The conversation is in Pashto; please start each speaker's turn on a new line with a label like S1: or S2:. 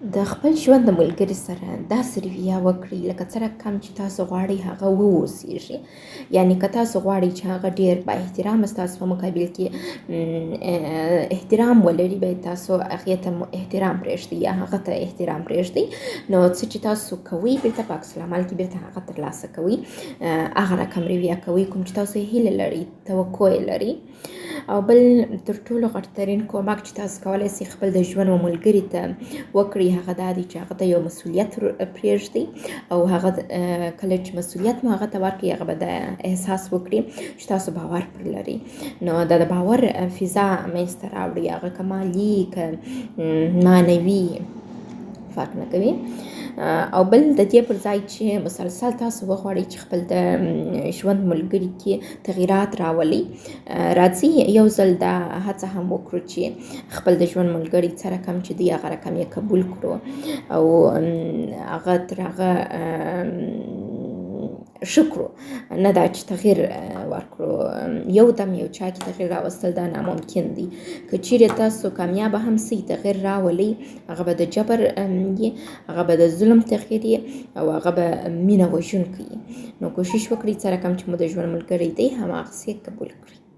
S1: د خپل ژوند د ملګري سره داسې رویه وکړئ لکه څه رقم چې تاسو غواړئ هغه واوسیږي. یعنی که تاسو غواړئ چې هغه ډیر با احترام ستاسو په مقابل کې احترام ولري، باید تاسو هغې ته احترام پرېږدئ یا هغه ته احترام پرېږدئ. نو څه چې تاسو کوئ بیرته په عکس العمل کې بیرته هغه ترلاسه کوئ، هغه رقم رویه کوئ کوم چې تاسو هیله لرئ، توقع یې لرئ. او بل تر ټولو غټ ترین کومک چې تاسو کولی سئ خپل د ژوند و ملګري ته وکړئ هغه دا دی چې هغه ته یو مسولیت پرېږدئ، او هغه کله چې مسولیت مو هغه ته ورکړئ هغه به دا احساس وکړي چې تاسو باور پر لرئ. نو دا د باور فضا منځته راوړي، هغه که مالي که معنوي فرق نه کوي. او بل د دې پر ځای چې مسلسل تاسو وغواړئ چې خپل د ژوند ملګري کې تغیرات راولئ، راځئ یو ځل دا هڅه هم وکړو چې خپل د ژوند ملګری څه رقم چې دی هغه رقم یې قبول کړو او هغه تر هغه ښه کړو، نه دا چې تغییر ورکړو. یو دم یو چا کې تغییر راوستل دا ناممکن دی. که چیرې تاسو کامیابه هم سئ تغییر راولئ، هغه به د جبر یي، هغه به د ظلم تغییر یي او هغه به مینه وژونکی. نو کوشش وکړئ څه رقم چې مو د ژوند ملګری دی هماغسې قبول کړئ.